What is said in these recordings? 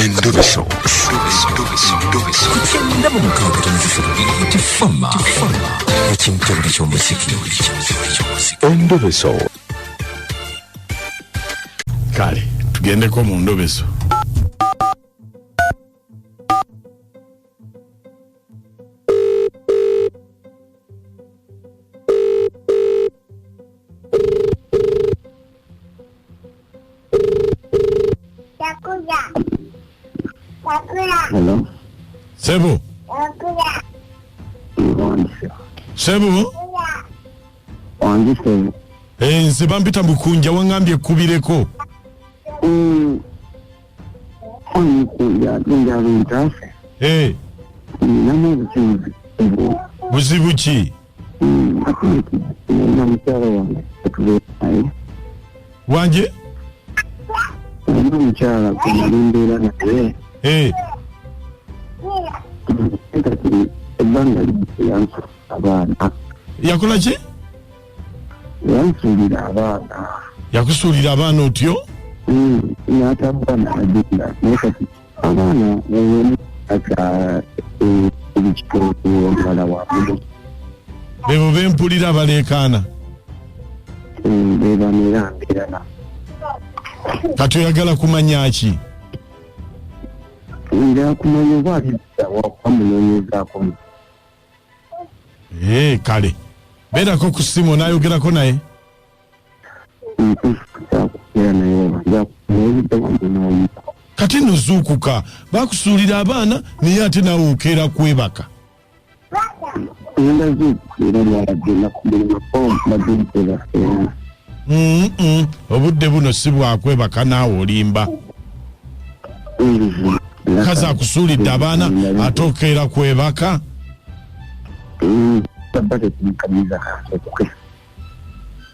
Endobeso. Ku 96.3 Tifama ekintabuli ky'omuziki. Endobeso. Kale tugendeko mu ndobeso. Hello. Sebo. Wangi. Sebo. Wangi sebo. Eh, nze bampita Mukunja, waŋŋambye ekkubireko. Mukunja ate njala ntaase. Eh, Ninamu obuzibu. Buzibu ki? Ate nina mukyala wange etubeera naye. Wanje? Nina omukyala gwe nali mbeera naye. Eh, Kati ebbanga limu yansuulira abaana. Yakola ki? Yansuulira abaana. Yakusuulira abaana otyo? N'atambula n'agenda, naye kati abaana aka ebikiko omuwala waabwe. Bebo bempulira baleekaana. Beebano era mbeera nabo. Kati oyagala kumanya ki? Njagala kumanya oba alidda wamunoonyezaako. Eh, kale beerako ku ssimu onaayogerako naye. Nkukwogera naye oba nja kumanya wamunoonya. Kati nno zuukuka, bakusuulira abaana naye ate naawe okeera kwebaka. Ngenda zuukuka era lwalagenda ku mulimu mbadde nkola era. Obudde buno si bwakwebaka naawe olimba. Kazi akusuulidde abaana ate okeera kwebaka. Baba tetumukamiza kansoke.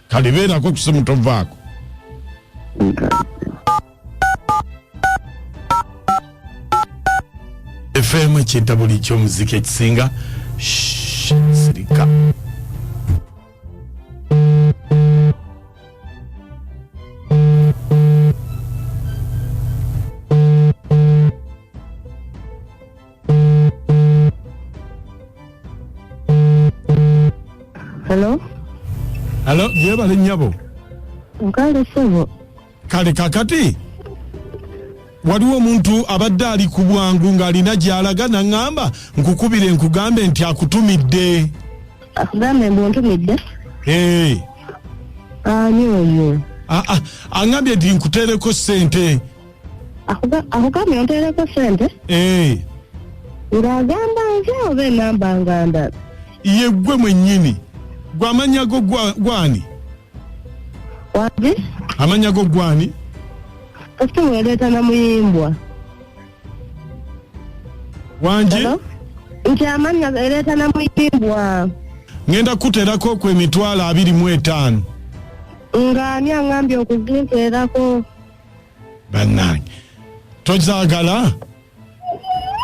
Kale beerako ku ssimu tovaako. FM ekintabuli ky'omuziki ekisinga. Shh, sirika. Hello? Hello, yebale nnyabo. Nkale ssebo. Kale kakati waliwo omuntu abadde ali ku bwangu ng'alina gy'alaga n'aŋŋamba nkukubire nkugambe nti akutumidde. Akugambe mbu ntumidde? Eh. Ani oyo? Ah, ah, aŋŋambye nti nkuteereko ssente. Akugambye onteereko ssente? Eh. Ng'agamba nze oba ennamba nga ndala? Ye ggwe mwennyini. Gwe amannya go gwani? Wangi? Amannya go gwani? Essimu ereeta na muyimbwa. Wangi? Hello? Nti amannya ereeta na muyimbwa. Ngenda kuteerako ku 25,000. Ng'ani aŋŋambye okuzinteerako? Bannange. Tozaagala?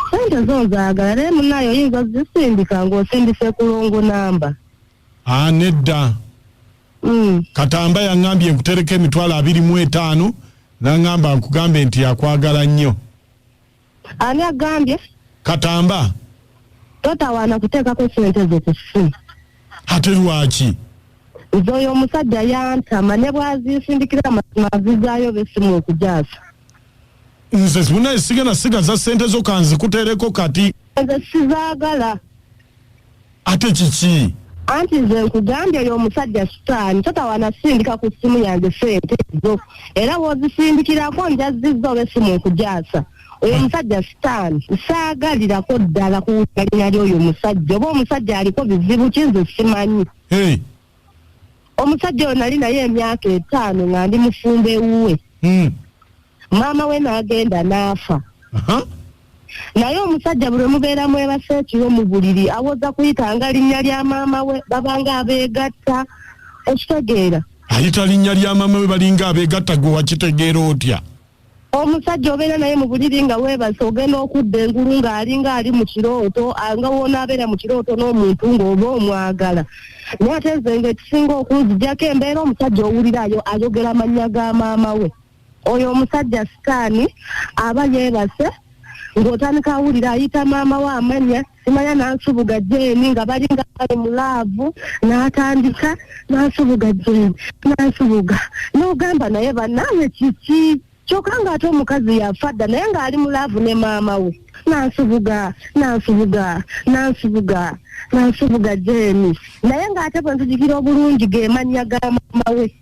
Ssente zo nzaagala naye munnaye oyinza ozisindika ng'osindise ku longo namba. Ah, nedda. Katamba yaŋŋambye nkutereko 25,000 n'aŋŋamba nkugambe nti akwagala nnyo. Ani agambye? Katamba. Totawaana kuteekako ssente zo ku ssimu. Ate lwaki? Nze oyo omusajja yantama ne bw'azinsindikira amazima azizaayo b'essimu okujaasa. Nze munaye sigenda sigaza ssente zo kanzikuteereko kati. Nze sizaagala. Ate kiki? Anti nze nkugambye oyo omusajja sitaani totawaana sindika ku ssimu yange ssente ezo. Era w'ozisindikirako nja zizza oba essimu okujaasa. Oyo omusajja sitaani saagalirako ddala kuwulira linnya ly'oyo omusajja. Oba omusajja aliko bizibu ki nze simanyi. Hey. Omusajja oyo nali naye emyaka 5 nga ndi mufumbo ewuwe. Maama we n'agenda n'afa. Naye omusajja buli mubeera mwebase ekiro mu buliri awoza kuyitanga linnya lya maama we, babanga abeegatta. Okitegeera? Ayita linnya lya maama we balinga abeegatta, gwe wakitegeera otya? Omusajja obeera naye mu buliri nga weebase ogenda okudda engulu ng'alinga ali mu kirooto, nga w'onaabeera mu kirooto n'omuntu ng'oba omwagala. Naye ate nze ng'ekisinga okunzijjako embeera omusajja owulirayo ayogera amannya ga maama we. Oyo omusajja sitaani aba yeebase ng'otandika awulira ayita maama we amanya simanya Nansubuga Jane, nga balinga bali mu love, n'atandika Nansubuga Jane, Nansubuga, n'ogamba naye bannange kiki? Kyokka ng'ate omukazi yafa dda, naye ng'ali mu love ne maama we. Nansubuga, Nansubuga, Nansubuga, Nansubuga Jane, naye ng'ate bwe nzijukira obulungi ge mannya ga maama we.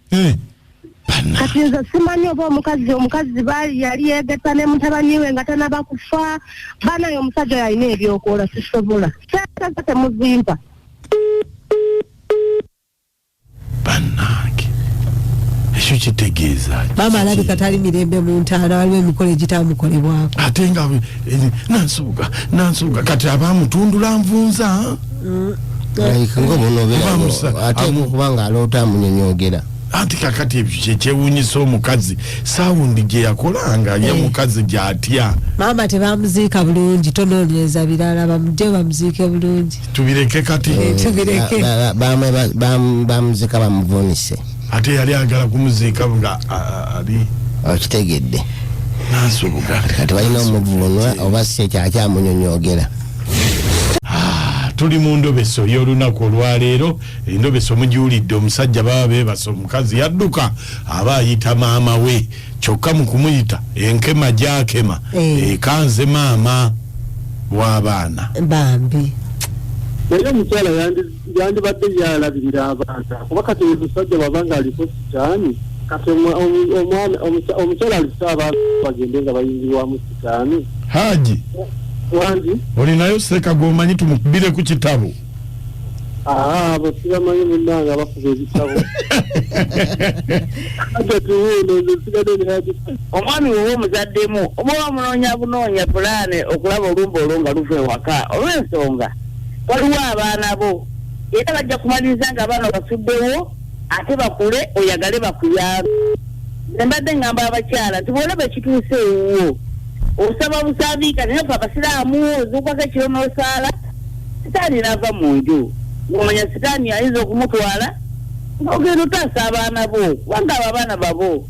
Kati nze simanyi oba omukazi baali yali yeegetta ne mutabani we nga tanaba kufa. Banaye omusajja oyo alina ebyokola, sisobola. Sente ze temuzimpa. Bannange, ekyo kitegeeza ki? Maama alabika tali mirembe mu ntaana, waliwo emikolo egitamukolebwako. Ate nga Nansubuga, Nansubuga, kati aba amutundula nvunza. Like ng'omunoobera Oba ate kubanga aloota amunyonyogera. Anti kakati ebyo kyekyewuunyisa omukazi sound gye yakolanga ye mukazi gy'atya. Maama tebamuziika bulungi, tonoonyereza birala, bamugye bamuziike bulungi. Tubireke kati. Tubireke. Bamuzika bamuvunise. Ate yali ayagala kumuziika nga ali Okitegedde. Nansubuga. Kati balina omuvunwa oba si ekyo akyamunyonyogera. Tuli mu ndobeso y'olunaku olwaleero. Endobeso mugiwulidde, omusajja baba beebasa, omukazi yadduka aba ayita maama we, kyokka mu kumuyita enkema gyakema ekanze maama w'abaana. Bambi. Naye omukyala yandibadde yalabirira abaana, kuba kati omusajja bw'aba nga aliko sitaani, kati omukyala alisa abaana bagende nga bayingirwamu sitaani. Haji. Wangi. Olinayo Seka gwomanyi tumukubire ku kitabo? Abo sibamanyi munnange abakuba ebitabo. Ate tuwuune, nze nsigadde ne Haji. Omwami wowe omuzaddemu oba wamunoonya bunoonya pulaane okulaba olumba olwo nga luva ewaka, olw'ensonga waliwo abaana bo era bajja kumaliriza nga abaana basuddewo ate bakule oyagale bakuyambe. Nze mbadde ngamba abakyala nti bw'olaba ekituuse ewuwo osaba busabiika, naye ffe abasiraamu ozuukako ekiro n'osaala, sitaani n'ava mu nju, ng'omanya sitaani ayinza okumutwala, ng'ogenda otaasa abaana bo, kubanga abo abaana babo.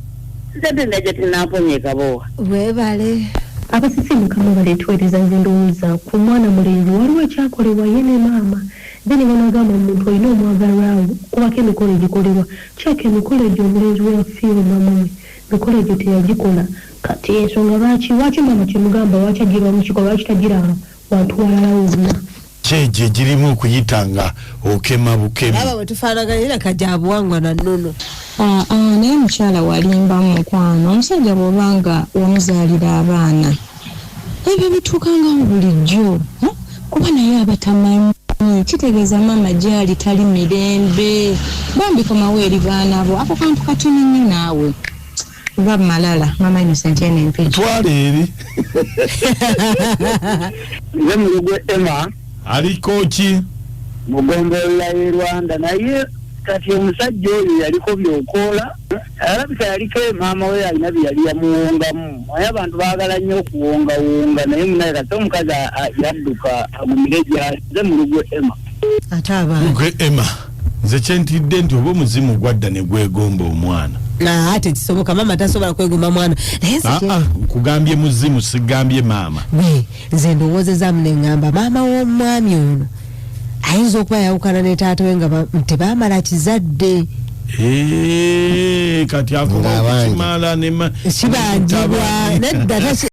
Sigadde ndajja tinamponya ekabowa. Weebale. Abasisi mukama baleetwereza. Nze ndowooza ku mwana mulenzi waliwo ekyakolebwa ye ne maama, then banagamba omuntu olina omwagalwawo kubako emikolo egikolebwa kyaka emikolo egyo omulenzi we yafiirwa maama we, emikolo egyo teyagikola. Kati ensonga lwaki maama kyemugamba lwaki agirwa mu kikolwa, lwaki tagira wantu walala wonna? Kyegyo egirimu okuyita nga okema bukemi. Aba bwe tufaanaganya era kajja buwangwa na nnono. Naye mukyala walimba mukwano, omusajja bw'obanga wamuzaalira abaana ebyo bituukangawo bulijjo, kuba naye aba tamanyi, kitegeeza maama gyali tali mirembe. Bambi komawo eri baana bo, ako kantu katono nnyo naawe ba malala. Mama Innocent ene Empigi. Twala eri. Nze Mulugwe Emma. Aliko ki? Mugombolola y'e Rwanda. Naye kati omusajja oyo yaliko byokoola, alabika yaliko maama we alina bye yali yamuwongamu, naye abantu baagala nnyo okuwongawonga, naye munaye kati omukazi yadduka agumire gyali. Nze Mulugwe Emma. Ate abaana. Gwe Emma, nze kyentidde nti oba omuzimu gwadda ne gwegomba omwana. Naa, tekisoboka, maama tasobola kwegomba mwana, naye nze Nkugambye muzimu, sigambye maama. Gwe nze ndowoozezaamu ne ŋŋamba maama w'omwami ono ayinza okuba yawukana ne taata we nga tebaamala kizadde. Kati akoma Ng'abanja. okukimala ne Kibanjibwa nedda.